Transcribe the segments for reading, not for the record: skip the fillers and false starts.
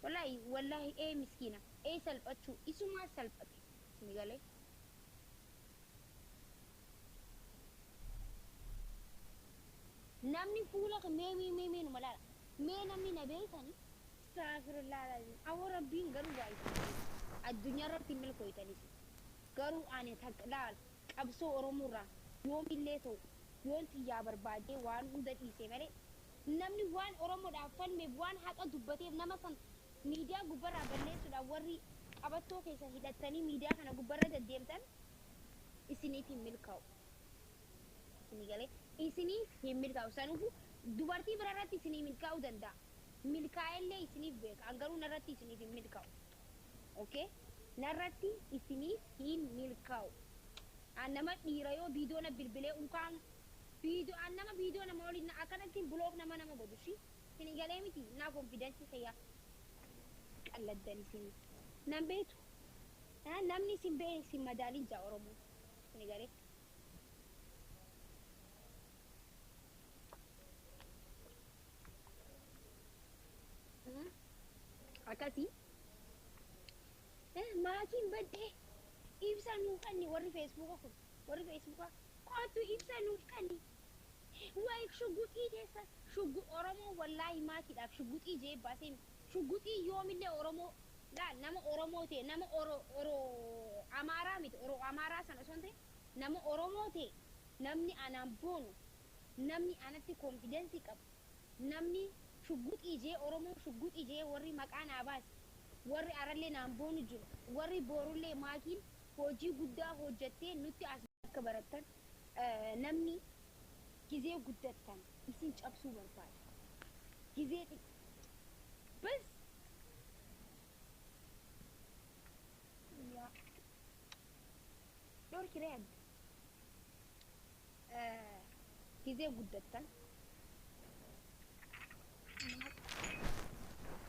Wallaahi wallaahi ee miskiina ee salphachuu isumaa salphate isin galee. Namni fuula mee mee mee mee numa laala. Mee namni na beeytani. Astaghfirullah alazim. Awwa rabbiin garuu waa isin beeka. Addunyaa irratti hin milkooytanis. Garuu ani takka laal qabsoo Oromoo irraa yoomillee ta'u yoon tiyyaa barbaadee waan hunda dhiise malee namni waan Oromoodhaaf falmeef waan haqa dubbateef nama san miidiyaa gubbarraa balleessuudhaaf warri qabattoo keessan hidhattanii miidiyaa kana gubbarra deddeemtan isiniif hin milkaa'u. Isinii galee isiniif hin milkaa'u. Sanuufuu dubartii bira irratti isinii milkaa'uu danda'a. Milkaa'ellee isiniif beeka. An garuu narratti isiniif hin milkaa'u. Okay? Narratti isiniif hin milkaa'u. An nama dhiira yoo viidiyoo na bilbilee unkaan viidiyoo an nama viidiyoo nama waliin akkanatti block nama nama godhu shi. Isinii galee miti naa confidence kiyya qalladdan isin nan beektu. Namni isin beekne isin madaaliin jaa Oromoo. Isinii galee. Akkasii. Maatiin baddee ibsa nuu kenni warri feesbuuka kun warri feesbuuka kootu ibsa nuuf kenni. Wayi shugguxii keessa shuggu Oromoo wallaahi maatiidhaaf shugguxii jee baasee shugguxii yoomillee Oromoo laal nama Oromoo ta'e nama Oro Oro Amaaraa miti Oro Amaaraa sana osoo hin ta'in nama Oromoo ta'e namni anaan boonu namni anatti confidence qabu namni shugguxii jee Oromoo shugguxii jee warri maqaa naa baase warri arallee naan boonu jiru warri boorullee maakiin hojii guddaa hojjettee nutti as akka barattan namni gizee guddattan isin cabsuu barbaada. Gizee bas yaa dhorkiree adda gizee guddattan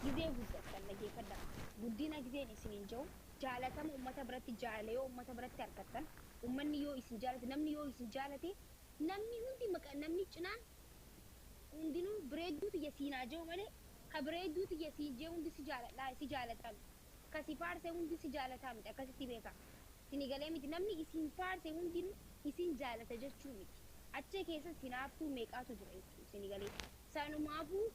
gizee guddattan dhageeffadhaa. Guddina gizeen isiniin jiru jaalatama uummata biratti jaalala yoo uummata biratti argattan uummanni yoo isin jaalate namni yoo isin jaalate namni hundi maqa namni cinaan hundinuu bireedduu tiyya siinaa jiru malee ka bireedduu tiyya siin jee hundi si jaaladhaa si jaalataa miti. Ka si faarse hundi si jaalataa miti akkasitti beekaa. Isinii galee miti namni isin faarse hundinuu isin jaalata jechuu miti. Achi keessas hinaaftuu meeqaatu jira jechuudha isinii galee. Sanumaafuu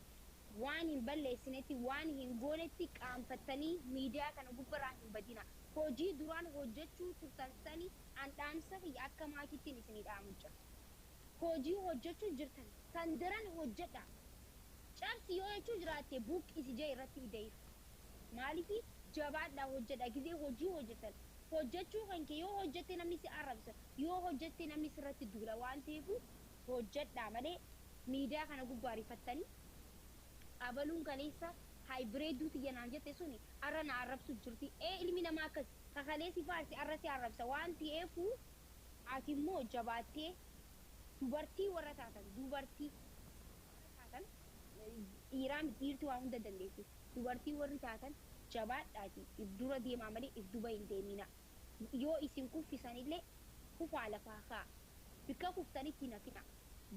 waan hin balleessinetti waan hin goonetti qaanfattanii miidiyaa kana gubbarraa hin badina. Hojii duraan hojjechuu turtan sani an dhaamsa kiyya akka maakittiin isinii dhaamu jira. Hojii hojjechuu jirtan san daran hojjedha. Cabsi yoo jechuu jiraatte buqqisi jee irratti ideef. Maaliif jabaadhaa hojjedha gizee hojii hojjetan. Hojjechuu kan kee yoo hojjette namni si arrabsa yoo hojjette namni sirratti duula waan ta'eef hojjedhaa malee miidiyaa kana gubbaa rifattanii abaluun kaleessa haayibireedduu tiyya naan jette suni arra na arrabsu jirti. Ee ilmi namaa akkas kakalee si faarsi arra si arrabsa waan ta'eef ati immoo jabaattee dubartii warra taatan dubartii taatan dhiiraa miti dhiirti waan hunda dandeessi dubartii warri taatan jabaadhaati if dura deemaa malee if duba hin deemina. Yoo isin kuffisanillee kufaa lafaa kaa bikka kuftanitti hin hafina.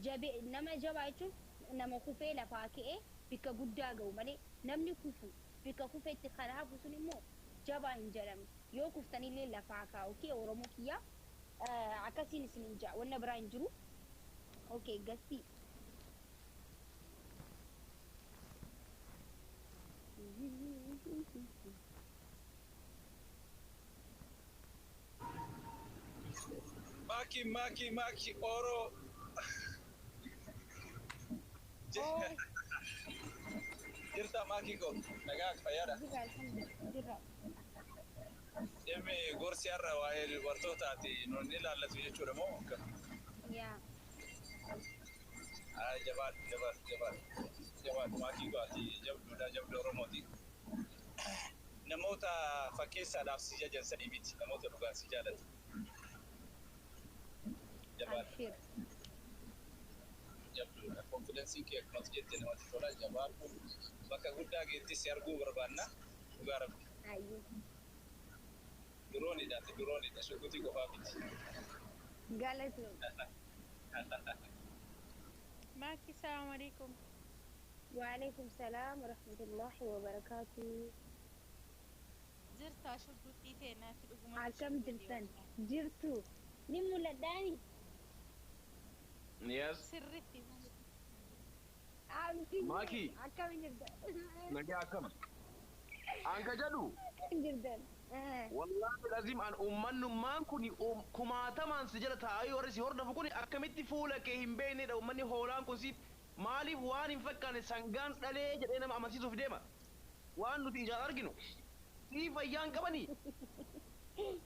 Jabe nama jabaa jechuun nama kufee lafaa ka'ee bikka guddaa ga'u malee namni kufu bikka kufetti kan hafu sun immoo jabaa hin jedhamu. Yoo kuftanillee lafaa kaa okay Oromoo kiyyaa akkasiin isin hin jaa wanna biraa hin jiru. Okay gastii. Maki, Maki, Maki, Oro. Oh, Jirta Maki ko. Nagaa fayyaadha. Jira alhamdulillah jira. Dhimmi gorsi har'a waa'ee dubartootaati nuun ilaallatu jechuudha moo akka? Yaa. Ay jabaadhu jabaadhu jabaadhu jabaadhu Maki ko ati jabduudha jabduu Oromooti. Namoota fakkeessaadhaaf si jajan sanii miti namoota dhugaan si jaalatu. Jabaadhu. Abshir. Jabduudha. Confidenceiin kee akkumatti jette namatti tola jabaadhu. Bakka guddaa geettis si arguu barbaanna. Dhugaa rabbi. Ayyee. Duroonidha ati duroonidha shukutii qofaa miti. Galatoom. Maki, salaam alaikum. Waalaikum salaam warahmatullahi wabarakaatu. Jirtaa shurguxii teenaatti dhugumatti Akkam shurguxii jirtan? wallaahi. Jirtu. Ni mul'adhaani? Yes. Sirriitti. Abdii. Maakii. Akkam jirtan? Nagaa akkam? Anka jedhu Akkam jirtan? Wallaahi lazim an ummannummaan kun kumaatamaan si jala taa'ee warri si hordofu kun akkamitti fuula kee hin beeknedha. Ummanni hoolaan kun si maaliif waan hin fakkaanne sangaan dhalee jedhee nama amansiisuuf deema. Waan nuti ijaan arginu sii fayyaan qabanii.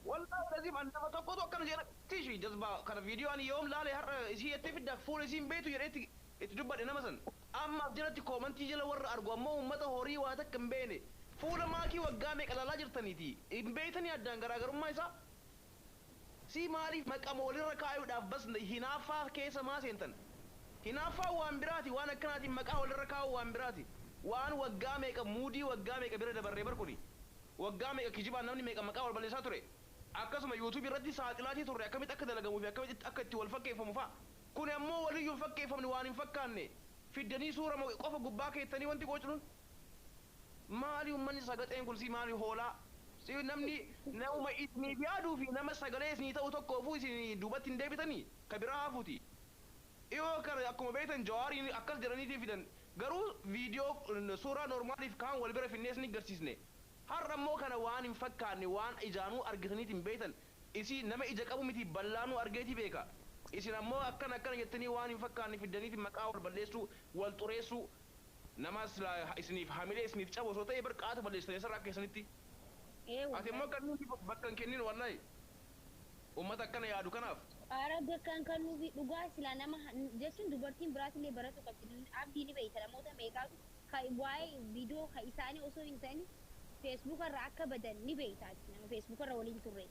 Wallaahi lazim an nama tokkotu akkana jedha tishi jazbaa kana viidiyoo ani yoom laale har'a isii jettee fidda fuula isii hin beektu jedhee itti dubbadhe nama san. Amma jalatti koomantii jala warra argu ammoo uummata horii waa takka hin beekne. Fuula maakii waggaa meeqa laalaa jirtaniiti hin beektanii addaan garaagarummaa isaa. Si maaliif maqama walirra kaayuudhaaf bas hinaaffaa keessa maa seentan? Hinaaffaa waan biraati, waan akkanaatiin maqaa walirra kaa'u waan biraati. Waan waggaa meeqa muudii waggaa meeqa bira dabarree bar kuni. Waggaa meeqa kijibaan namni meeqa maqaa wal balleessaa ture. Akkasuma yuutuubii irratti saaxilaatii turre akkamitti akka dalagamuu fi akkamitti akka itti wal fakkeeffamu fa'a. Kun ammoo waliyyuu hin fakkeeffamne waan hin fakkaanne. Fiddanii suura qofa gubbaa keettanii wanti qocuun. Maali uummanni sagaxeen kun si maali hoolaa? Si namni nama isiniif yaaduu fi nama sagalee isinii ta'u tokkoofuu isin duubatti hin deebitanii ka biraa hafuuti. Dhiyoo kana akkuma beektan Jawaariin akkas jedhaniitii fidan garuu viidiyoo suuraa normaaliif kaan wal bira finnee isin garsiisne. Har'a immoo kana waan hin fakkaanne waan ijaanuu argitaniitiin hin beektan isii nama ija qabu miti ballaanuu argeetii beeka. Isin ammoo akkana akkana jettanii waan hin fakkaanne fiddaniitiin maqaa wal balleessuu wal xureessuu nama silaa isiniif hamilee isiniif cabu osoo ta'e barqaata balleessitanii sarara keessanitti. Ati immoo kan nuti bakka hin kennin wallahi. Uummata akkana yaadu kanaaf. Ara bakkaan kan nuti dhugaa silaa nama jechuun dubartiin biraatillee baratu qabdi. Abdii ni beeyta namoota meeqaatu ka waa'ee viidiyoo ka isaanii osoo hin ta'in feesbuuka irra akka badan ni beeyta nama feesbuuka irra waliin turre.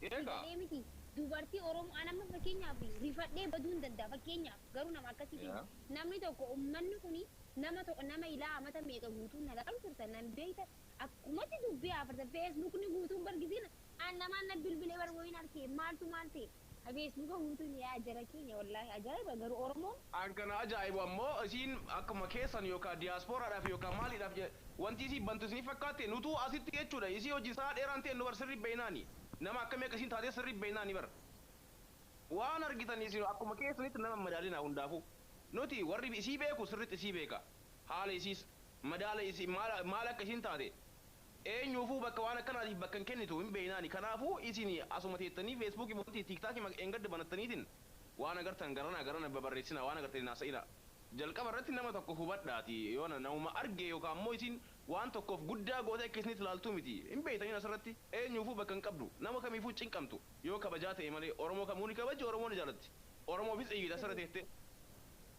Eegaa. Sagalee miti dubartii Oromoo an amma fakkeenyaaf rifadhee baduu hin danda'a fakkeenyaaf garuu nama akkasiiti. Yaa. Namni tokko uummanni kuni nama tokko nama ilaa amata meeqa guutuun na laalu turtan nan beeyta akkumatti dubbii afarta feesbuukni guutuun bargisiina an namaan na bilbilee bar wayiin arkee maaltu maal ta'e feesbuuka guutuun yaa jara keenya wallaahi ajaa'iba garuu Oromoon An kana ajaa'ibu ammoo isiin akkuma keessan yookaan diyaaspooraadhaaf yookaan maaliidhaaf wanti isii bantu isinii fakkaatte nutuu asitti jechuudha. Isii hojii isaa dheeraan ta'e nu bar sirrii beeynaani. Nama akkamii akka isiin taatee sirrii beeynaani bar. Waan argitan isin akkuma keessanitti nama madaalina hundaafuu. Nuti warri isii beeku sirriitti isii beeka. Haala isiis madaala isii maal akka isiin taate. Eenyuufuu bakka waan akkanaatiif bakka hin kennitu hin beeynaani. Kanaafuu isin asuma teettanii feesbuukii wanti tiiktaakii eengadda banattaniitiin waan agartan garana garana babarreessina waan agartan haasa'ina. Jalqaba irratti nama tokko hubadhaati yoo namuma arge yookaan ammoo isin waan tokkoof guddaa gootee akka isinitti ilaaltuu miti hin beeytanii asirratti eenyuufuu bakka hin qabdu nama kamiifuu cinqamtu yoo kabajaa ta'e malee Oromoo kamuu ni kabaji Oromoo ni jaalatti Oromoofis iyyita asirra teette.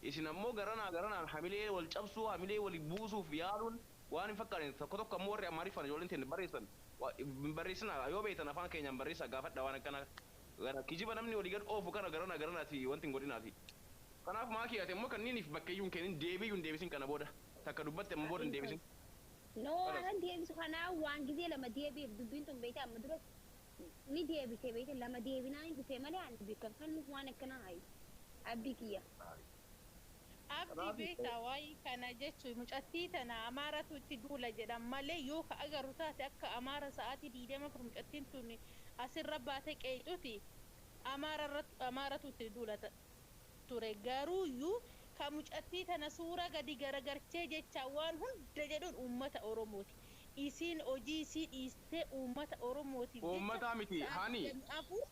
Isin ammoo garanaa garanaan hamilee wal cabsuu hamilee wal buusuuf yaaluun waan hin fakkaanne tokko tokko ammoo warri Amaariffaan ijoolleen teenne barreessan barreessina yoo beektan afaan keenyaan barreessaa gaafadha waan akkana gara kijiba namni walii gad oofu kana garanaa garanaati wanti hin godhinaati. Kanaaf maakii ati immoo kanniiniif bakka iyyuu hin kennin deebiyyuu hin deebisin kana booda takka dubbatte amma booda hin deebisin. No anan deebisu kanaa waan gizee lama deebi'eef dubbiin tun beeyta amma dura ni deebite beeyta lama deebinaan hin dhufe malee ani beekan kan nuuf waan akkanaa hayi abdii kiyya. Abdii beektaa waa'ee kana jechuun mucattii tana Amaaratu itti duula jedhan malee yoo ka agarru taate akka Amaara sa'aatii 24 mucattiin tun asirra baate qeecuti Amaaratu itti duula ture garuuyyuu ka mucattii tana suura gadi garagarchee jecha waan hunda jedhuun uummata Oromooti. Isiin hojii isii dhiistee uummata Oromootiif jecha Uummataa miti sa'aatii hani 24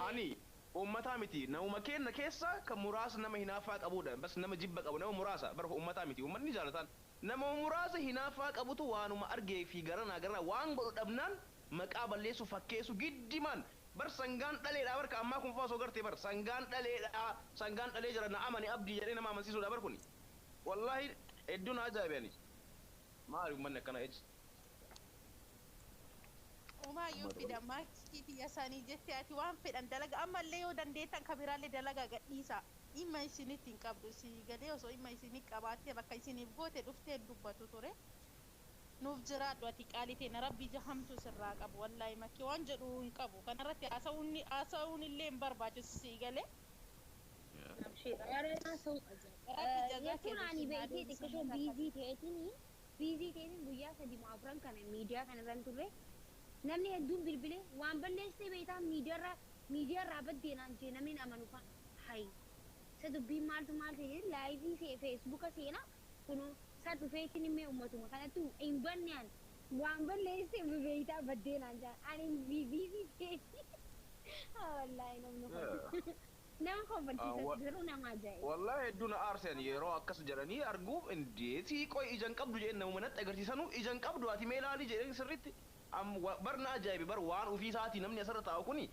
hani uummataa miti namuma kenna keessa kan muraasa nama hinaaffaa qabudha bas nama jibba qabu nama muraasa bara uummataa miti uummanni jaalataan nama muraasa hinaaffaa qabutu waanuma argee fi garanaa garanaa waan godhu dhabnaan maqaa balleessu fakkeessu giddimaan bar sangaan dhaleedha barka ammaa kun faa osoo gartee bar sangaan dhaleedha sangaan dhalee jira na amani abdii jedhee nama amansiisuudha bar kuni wallaahi hedduu na ajaa'ibe ani maali uummanni akkana jechi. Uumaa fida maakii xiyya isaanii jette ati waan fedhan dalaga ammallee yoo dandeettan kabiraallee dalagaa gadhiisa. Dhimma isinitti hin qabdu si galee osoo dhimma isinii qabaattee bakka isiniif goote dhuftee dubbatu ture. Nuuf jiraadhu ati qaalii teena rabbi jahamtu sirraa qabu wallaahi makkii waan jedhu hin qabu kanarratti haasa'uun illee hin barbaachisu si galee. Abshir. Rabbi jazaa kee Jechuun ani deebisii naa beekee deebisii xiqqishoo mataa biizii ta'eetiin biizii ta'eetiin guyyaa 3 moo 4 kana miidiyaa kana irra hin turre. Namni hedduun bilbilee waan balleessee beektaa miidiyaarraa baddee naan jee namni hin amanu fa'a. Hayi. Isa dubbiin maaltu maal ta'e live Facebooka seenaa kunoo isa dhufeetiin immoo uummatuma kanatti hin banne ani waan balleessee beektaa baddee naan jaa ani biizii ta'eetiin. Wallaahi namni kun nama kofalchiisa garuu nama ajaa'iba. Wallahi hedduu na aarsan yeroo akkas jedhanii arguuf indeetii qoy ijan qabdu jedheen nama manatti agarsiisanuu ijan qabdu ati mee ilaalii jedheen sirriitti bar na ajaa'ibe bar waan ofii isaatii namni asirra taa'u kuni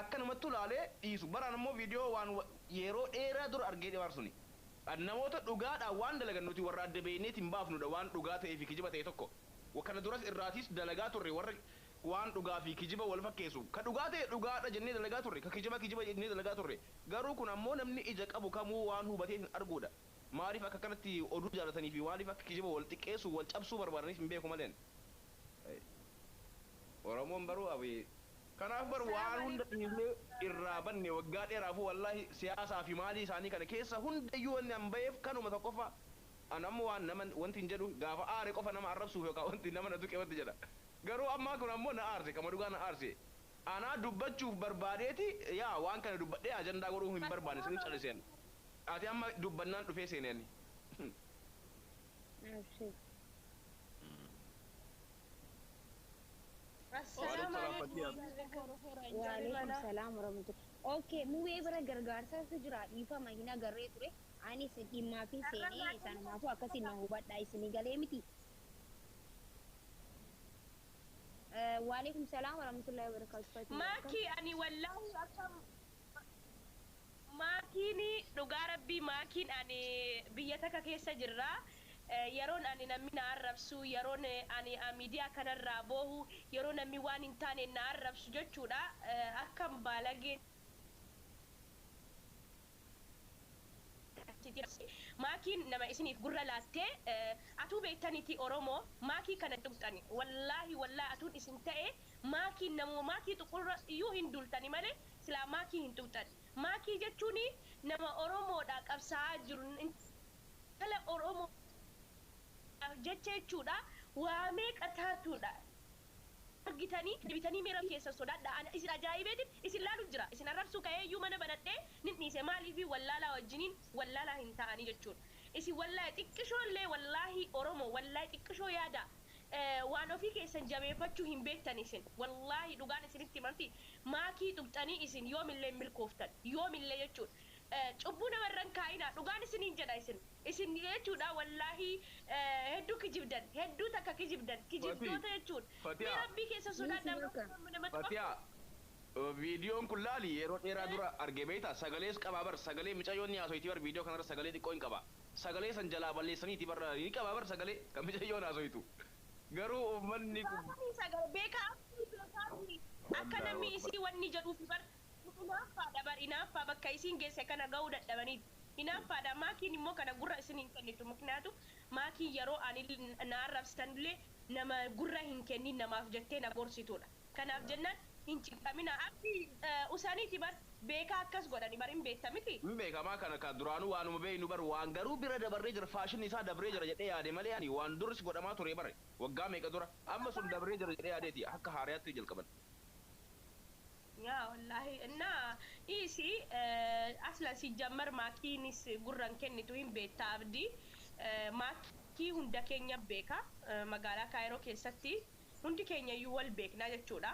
akka namatti ulaalee dhiisu baraan immoo viidiyoo waan yeroo dheeraa dura argee dhibaar suni. Namoota dhugaadhaan waan dalagan nuti warra adda beekneetiin baafnudha waan dhugaa ta'ee fi kijiba ta'e tokko. Kana duras irraatiis dalagaa turre warra waan dhugaa fi kijiba wal fakkeessu. Ka dhugaa ta'e dhugaadha jennee dalagaa turre, ka kijiba kijiba jennee dalagaa turre. Garuu kun ammoo namni ija qabu kamuu waan hubatee hin arguudha. Maaliif akka kanatti oduu jaalatanii fi maaliif akka kijiba wal xiqqeessu wal cabsuu barbaadaniif hin beeku maleen. Oromoon baruu abii. Kanaaf bar waan hunda dhiifnee irraa banne waggaa dheeraafuu wallaahi siyaasaa fi maalii isaanii kana keessa hundayyuu wanni an ba'eef kanuma tokkoffaa. An amma waan nama wanti hin jedhu gaafa aare qofa nama arrabsuuf yookaan wanti nama na tuqe wanti jedha. Garuu ammaa kun ammoo na aarse kama dhugaa na aarse. Anaa dubbachuuf barbaadeeti yaa waan kana dubbadhee ajandaa godhuu hin barbaanne siniif calliseen. Ati amma dubbannaan dhufee seeneen. Abshir. Assalaamu Waalaikum alaikum. Waalaikum salaam warahmatullahi. Okay, mubee bira gargaarsaatu jira dhiifama hin agarree ture. Anis dhimmaa fi seenee isaanumaafuu akkasiin na hubadhaa isinii galee miti. Waalaikum salaam warahmatullahi wabarakatuh. Maakii ani wallaahi akkam maakiin dhugaa rabbii maakiin ani biyya takka keessa jirra. Yeroon ani namni na arrabsu yeroon ani miidiyaa kanarraa boohu yeroo namni waan hin taane na arrabsu jechuudha. Akkam baalageen maakiin nama isiniif gurra laattee atuu beektaniiti Oromoo maakii kana tuqxani wallaahi wallaahi atuun isin ta'e maakiin namuma maakii tuqurra iyyuu hin dultani malee silaa maakii hin tuqxani. Maakii jechuun nama Oromoodha qabsaa'aa jiru intala Oromoo jecha jechuudha waa meeqa taatuudha. Argitanii deebitanii miira keessa sodaadha. Ana isin ajaa'ibeetiin isin laalu jira. Isin arrabsuu ka'ee iyyuu mana banadhee nin dhiise maaliifi wallaalaa wajjiniin wallaalaa hin ta'anii jechuudha. Isin wallaahi xiqqishoo illee wallaahi Oromoo wallaahi xiqqishoo yaada. Waan ofii keessan jabeeffachuu hin beektan isin. Wallaahi dhugaan isinitti himamti. Maakii tuqxanii isin yoomillee hin milkooftan. Yoomillee jechuudha. Cubbuu namarra hin kaa'inaa dhugaan isiniin jedha isin. Isin jechuudha wallaahi hedduu kijibdan hedduu takka kijibdan kijibdoota jechuudha. Fatiha. Mee rabbii keessa sodaadhaa Bakka. nama tuqa. Fatiha viidiyoon kun laali yeroo dheeraa dura arge beektaa sagalees qabaa bar sagalee mucayyoon ni haasoyti bar viidiyoo kanarra sagalee xiqqoo hin qaba. Sagalee san jalaa balleessaniiti bar ni qabaa bar sagalee kan mucayyoon haasoytu. Garuu uummanni kun Baafanii sagalee beekaa beekaa akka namni isii wanni jedhuuf bar hinaaffaadha bar hinaaffaa bakka isiin geesse kana ga'uu dadhabaniiti. Hinaaffaadha maakiin immoo kana gurra isin hin kennitu muknaatu maakiin yeroo ani na arrabsitanillee nama gurra hin kennin namaaf jettee na gorsituudha. Kanaaf jennaan hin cinqamina abdi usaniiti bar beekaa akkas godhani bar hin beekta miti. Hin beekamaa kana ka duraanuu waanuma beeknu bar waan garuu bira dabarree jira faashinni isaa dabree jira jedhee yaade malee ani waan duris godhamaa ture bare waggaa meeqa dura amma sun dabree jira jedhee yaadeeti akka haaraatti jalqaban. Yaa wallaahi innaa dhiisi asla si jammar maakiinis gurran kennitu hin beekta abdii maakii hunda keenya beeka magaalaa Kaayiroo keessatti hundi keenya iyyuu wal beekna jechuudha.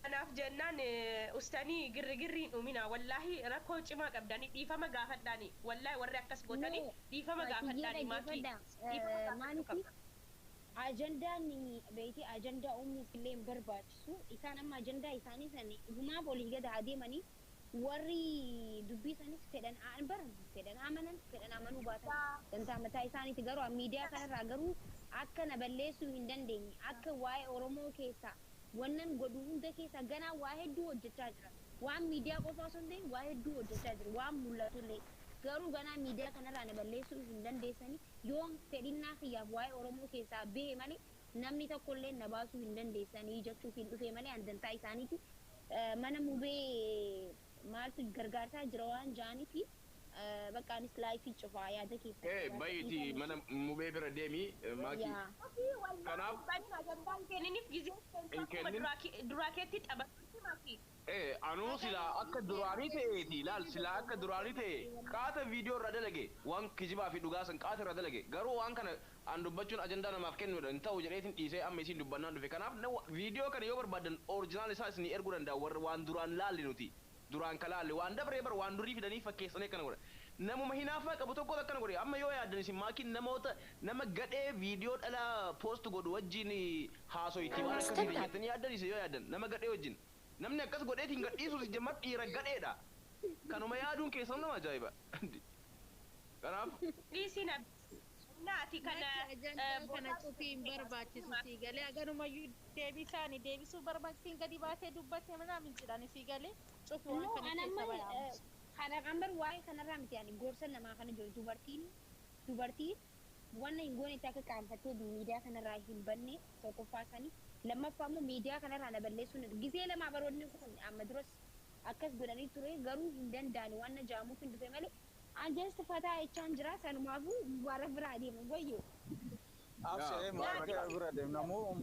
Kanaaf jennaan ustaanii girrigirri hin dhumina wallaahi rakkoo cimaa qabdanii dhiifama gaafadhaani wallaahi warri akkas gootanii No, dhiifama gaafadhaani maakii dhiifama gaafachuu Maaliif qabda. ajandaan beektii ajandaa uumuuf illee hin barbaachisu. Isaan amma ajandaa isaanii san humaaf olii gad adeemanii warri dubbii isaaniis fedhan an baran fedhan amanan fedhan amanuu baatan dantaa mataa isaaniiti garuu miidiyaa kanarraa garuu akka na balleessuu hin dandeenye akka waa'ee Oromoo keessaa wannan godhu hunda keessaa ganaa waa hedduu hojjechaa jira. Waan miidiyaa qofa osoo hin ta'in waa hedduu hojjechaa jira waan mul'atullee. Garuu ganaa miidiyaa kanarraa na balleessuu hin dandeessani yoo fedhinnaa kiyyaaf waa'ee Oromoo keessaa bahe malee namni tokkollee na baasuu hin dandeessanii jechuuf hin dhufe malee an dantaa isaaniiti. Mana mubee Maaltu gargaarsaa jira waan ja'aniifi bakka anis live cufaa yaada keessa. Ee, bayiiti mana mubee bira deemi, maakii. Yaa. Kanaaf Ajandaan kenniniif gizee hin akkuma kennin. Duraa keetti taphatu maakii. Ee, anuu silaa akka duraanii ta'eeti, laal, silaa akka duraanii ta'e qaata viidiyoo irra dalage, waan kijibaa fi dhugaa san qaata irra dalage. Garuu waan kana an dubbachuun ajandaa namaaf kennuudha hin ta'u jedheetiin dhiisee amma isiin dubbannaan dhufe. Kanaaf viidiyoo kana yoo barbaadan original isaa isinii erguu danda'a. Warri waan duraan laalle, nuti duraan ka laalle waan dabree bar, waan durii fidanii fakkeessanii akkana godha. Namuma hinaaffaa qabu tokko akkana godhe. Amma yoo yaaddan isin, maakiin namoota nama gadhee viidiyoo dhalaa post godhu wajjin haasoyti waan akkasii jettanii yaaddan isin, yoo yaaddan nama gadhee wajjin namni akkas godheetiin gadhiisuus jemma dhiira gadheedha. Kanuma yaaduun keessan nama ajaa'iba. Kanaaf Dhiisiin naati kana. Ajandaa kana cufii hin barbaachisu, sii galee. Aganumayyuu deebisaani deebisuu barbaachisiin gadi baatee dubbatte manaa jedhani, sii galee, cufu waan No, kana an keessa amma bayamu. kana kan waa'ee kanarraa miti, ani gorsa namaa kana jiru, dubartiin wanna hin goonetti akka qaanfattee miidiyaa kanarraa hin banne tokkoffaa sanii, lammaffaa immoo miidiyaa kanarraa na balleessuun gisee lamaa baroonni kun amma duras akkas godhanii ture, garuu hin danda'ani waan na jaamuuf hin dhufe malee an just fataa jechaan jira. Sanumaafuu warra biraa deemu wayyo. Abshee, maal bira deemna moo?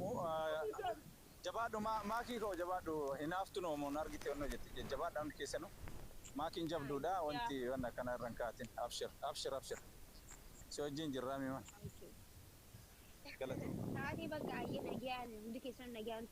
Jabaadhu maakii koo, jabaadhu. Hinaaftu noo moon argite onnoo jette. Jabaadha hundi keessanuu. Maakiin jabduudha, wanti wanna kana irra hin kaatin. Abshir, abshir, abshir. Si wajjin jirraa miman. Galatoom. Taatee bakka ayyee, nagayaan hundi keessan nagayaan.